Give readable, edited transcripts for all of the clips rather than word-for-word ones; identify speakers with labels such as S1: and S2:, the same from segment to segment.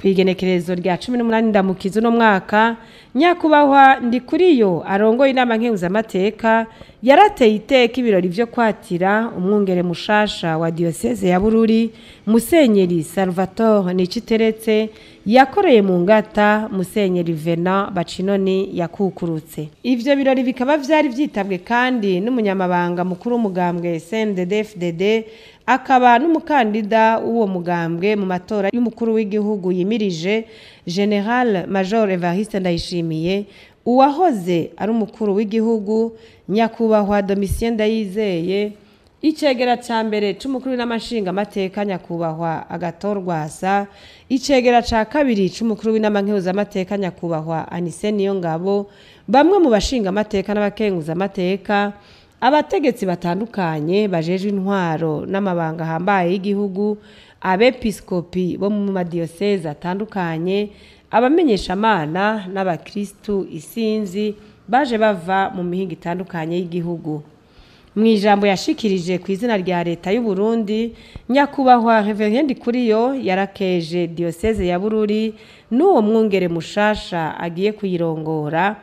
S1: Kw'igenekerezo rya 18 Ndamukiza uno mwaka, nyakubahwa Ndikuriyo arongoye inama nkenguzamateka yarateye iteka ibirori vyo kwatira umwungere mushasha wa diyoseze ya Bururi, Musenyeri Salvatore Niciteretse, yakoreye mu ngata Musenyeri Venant Bacinoni yakukurutse. Ivyo birori bikaba vyari vyitabwe kandi n'umunyamabanga mukuru w'umugambwe CNDD-FDD, akaba n'umukandida w'uwo mugambwe mu matora y'umukuru w'igihugu yimirije, General Major Evariste Ndayishimiye, uwahoze ari umukuru w'igihugu nyakubahwa Domitien Ndayizeye, icegera ca mbere c'umukuru w'inama nyakubahwa Agathon Rwasa, icegera ca kabiri c'umukuru w'inama nkenguzamateka nyakubahwa Anise Niyongabo, bamwe mu bashingamateka n'abakenguzamateka, abategetsi batandukanye bajejwe intwaro n'amabanga ahambaye y'igihugu, abepiskopi bo mu madiyoseze atandukanye, abamenyeshamana n'abakristu isinzi baje bava mu mihingo itandukanye y'igihugu. Mu ijambo yashikirije ku izina rya leta y'u Burundi, nyakubahwa Reverend Ndikuriyo yarakeje diyoseze ya Bururi n'uwo mwungere mushasha agiye kuyirongora,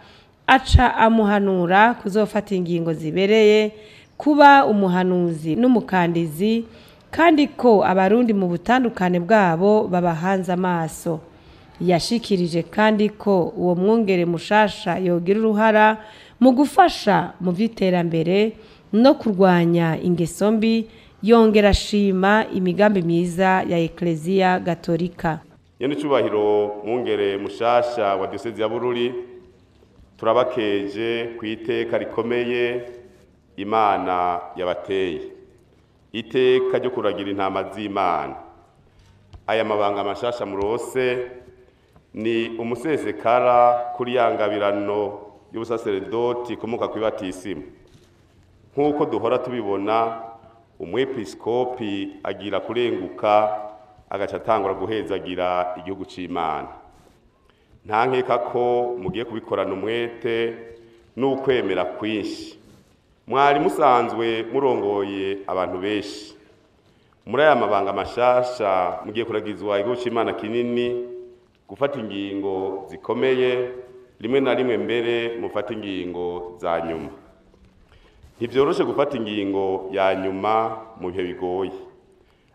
S1: aca amuhanura kuzofata ingingo zibereye, kuba umuhanuzi n'umukandizi, kandi ko abarundi mu butandukane bwabo babahanze amaso. Yashikirije kandi ko uwo mwungere mushasha yogira uruhara mu gufasha mu vy'iterambere no kurwanya ingeso mbi, yongera ashima imigambi myiza ya Ekleziya Gatolika.
S2: Nyene icubahiro mwungere mushasha wa diyoseze ya Bururi, turabakeje ku iteka rikomeye Imana yabateye, iteka ryo kuragira intama z'Imana. Aya mabanga mashasha murose ni umusesekara kuri ya ngabirano y'ubusaseredoti ikomoka kw'ibatisimu. Nk'uko duhora tubibona, umwepiskopi agira kurenguka agaca atangura guhezagira igihugu c'Imana. Nta nkeka ko mugiye kubikorana umwete n'ukwemera kwinshi. Mwari musanzwe murongoye abantu benshi. Muri aya mabanga mashasha mugiye kuragizwa igihugu c'Imana kinini, gufata ingingo zikomeye, rimwe na rimwe mbere mufata ingingo za nyuma. Ntivyoroshe gufata ingingo ya nyuma mu bihe bigoye.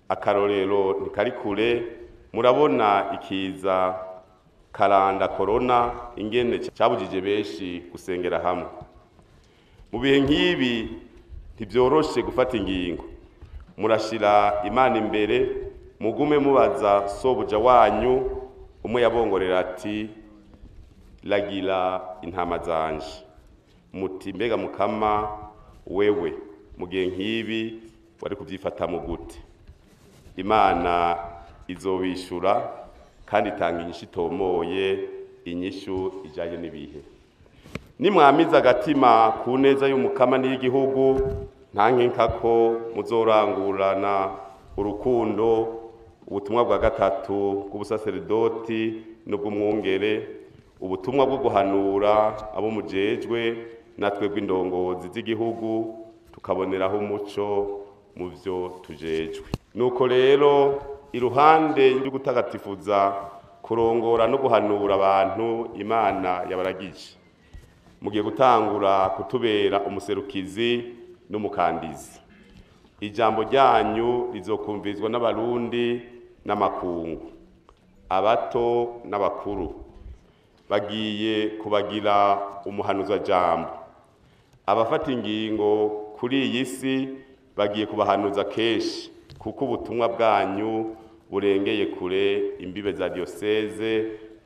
S2: Akarorero ntikari kure, murabona ikiza karanda corona ingene cabujije benshi gusengera hamwe. Mu bihe nk'ibi ntivyoroshe gufata ingingo. Murashira Imana imbere, mugume mubaza sobuja wanyu, umwe yabongorera ati lagira intama zanje. Muti mbega mukama wewe mu gihe nk'ibi wari kuvyifata mu gute? Imana izobishura kandi itanga inyishu itomoye, inyishu ijanye n'ibihe. Nimwamiza agatima ku neza y'umukama n'iy'igihugu, nta nkenka ko muzorangurana urukundo, ubutumwa bwa gatatu bw'ubusaseredoti n'ubw'umwungere, ubutumwa bwo guhanura abo mujejwe natwe bw'indongozi z'igihugu, tukaboneraho umuco mu vyo tujejwe. Nuko rero iruhande yo gutagatifuza kurongora no guhanura abantu Imana yabaragije, mugiye gutangura kutubera umuserukizi n'umukandizi. Ijambo ryanyu rizokumvizwa n'abarundi n'amakungu, abato n'abakuru. Bagiye kubagira umuhanuza jambo. Abafata ingingo kuri iyi si bagiye kubahanuza kenshi, kuko ubutumwa bwanyu burengeye kure imbibe za diyoseze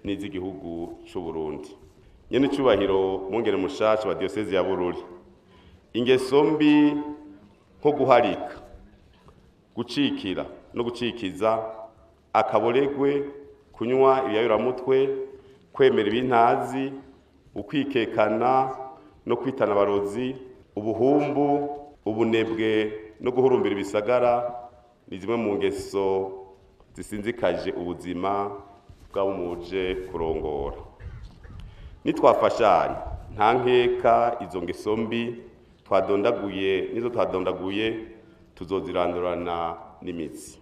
S2: n'iz'igihugu c'u Burundi. Nyene icubahiro mwungere mushasha wa diyoseze ya Bururi, ingeso mbi nko guharika, gucikira no gucikiza, akaboregwe, kunywa ibiyayuramutwe, kwemera ibintazi, ukwikekana no kwitana abarozi, ubuhumbu, ubunebwe no guhurumbira ibisagara ni zimwe mu ngeso zisinzikaje ubuzima bw'abo muje kurongora. Nitwafashanya nta nkeka izo ngeso mbi twadondaguye nizo twadondaguye tuzozirandurana n'imitsi.